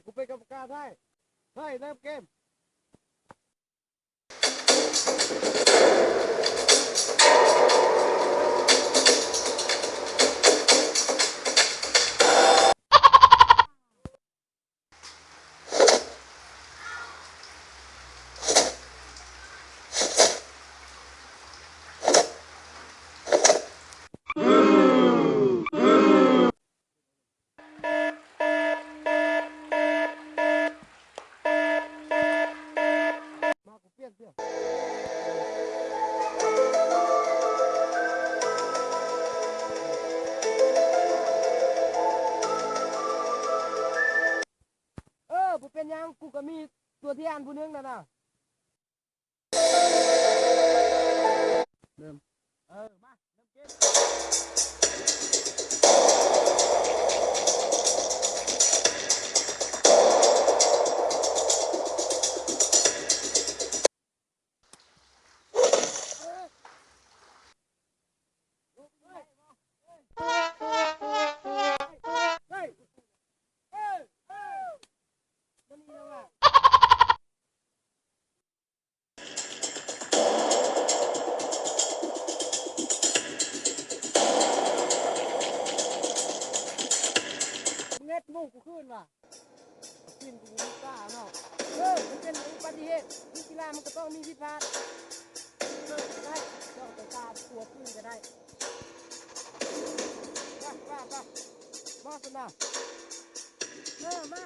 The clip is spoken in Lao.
ກູເປັນກຳມະການໃຫ້. ເຮີ້ຍ ເລີ່ມເກມ. ເອີ ບໍ່ເປັນຫຍັງ ກູກໍມີຕົວແທນຜູ້ໜຶ່ງນັ້ນນະ. ເລີ່ມ ເອີ ມາ ເລີ່ມເກມ. ມຶງເຮັດໝູ່ກູຄືນວ່າ ກິນກູບໍ່ມີຕາເນາະ. ເອີ ມັນເປັນອຸບັດຕິເຫດ ມີກິລາມັນກໍຕ້ອງມີຜິດພາດ. ເອີ ໄດ້ ເຈົ້າໄປຕາມຕົວອື່ນກໍໄດ້. ໄປ ໄປ ໄປ ມາຊັ້ນນະ. ເອີ ມາ.